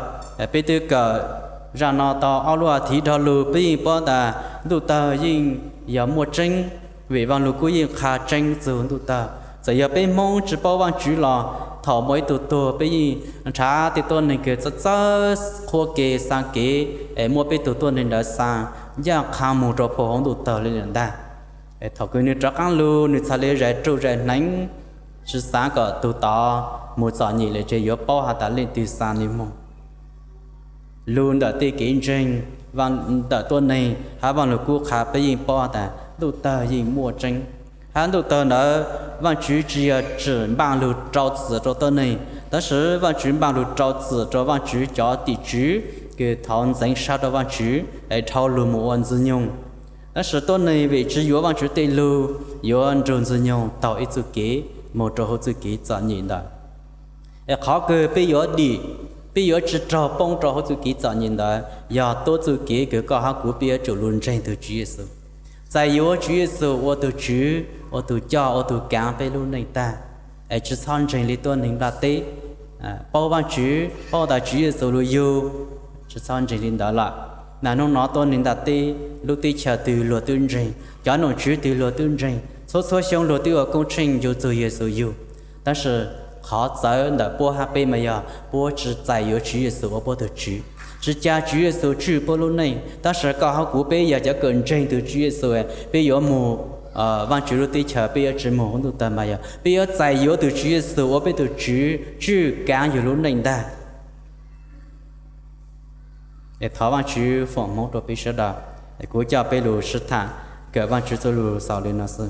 Peb twb kawm zaj no tau ob lub as thiv dhau lug, peb yeej paub tas ntuj tawg yeej yog muaj tseeb, vim Vaaj Lug Kub yeej qha tseeb txug Ntuj Tawg. Txawm yog peb Hmoob tsi paub Vaajtswv los thaum muaj ib tug tuag peb yeej nrhav tej tuab neeg kws txawj txawj qhuab kev xaa kev es muab peb tug tuab neeg ntawd xaa ncaj qha moog rua phoo hauv Ntuj Tawg le lawm ntag. Thaum kws nwg rov qaab lug nwg txhad le zais rug zais hneev, tsi xaav kom tug tod moog txom nyem le ces yuav paub has tas leej twg xaa nwg moog. Lug ntawm tej kev ntseeg, ntawm tuab neeg hab Vaaj Lug Kub qha peb yeej paub has tas Ntuj Tawg yeej muaj tseeb. Hab Ntuj Tawg ntawd Vaajtswv tsi yog tsim npaaj lug rau txim rua tuab neeg, tab sis Vaajtswv npaaj lug rau txim rua Vaajtswv cov tim tswv kws thov ntxeev sab rua Vaajtswv es dhau lug moog ua Ntxwg Nyoog. Tab sis tuab neeg vim tsi yuav Vaajtswv tej lug, yuav nrug Ntxwg Nyoog taug ib txuj kev moog rua huv txuj kev txom nyem ntawd. Es qhov kws peb yuav dim, peb yuav tsi raug poob rua huv txuj kev txom nyem ntawd yog tuab txuj kev kws koj hab kuv peb yuav tsum lug ntseeg tug Tswv Yexus, txais yuav Tswv Yexus ua tug Tswv, ua tug coj, ua tug kaav peb lub neej tag. Es tsi txhob ntseeg le tuab neeg nplaj teb. Paub Vaajtswv, paub tas Tswv Yexus lug yug, tsi txhob ntseeg le ntawd lawm. Nam nub nov tuab neeg nplaj teb, lub teb chaws twg luag twb ntseeg, cov nom tswv twg luag twb ntseeg, txhua txhua xyoo luag twb ua koob tsheej ncu txug Yexus yug. Tab sis qhov txawv ntawm puab hab peb mas yog puab tsi txais yuav Tswv Yexus ua puab tug Tswv, tsi ca Tswv Yexus tswj puab lub neej. Tab sis koj hab kuv peb yog cov kws ntseeg tug Tswv Yexus, peb yuav moog Vaajtswv lub teb chaws, peb yuav tsi moog huv Ntuj Tawg mas yog peb yuav txais yuav tug Tswv Yexus ua peb tug Tswv tswj kaav yug lub neej ntag. Es thov Vaajtswv foom hmoov rua peb sawv daws. Es kuv coj peb lug sib tham kawm Vaajtswv txuj lug xaus le no xwb.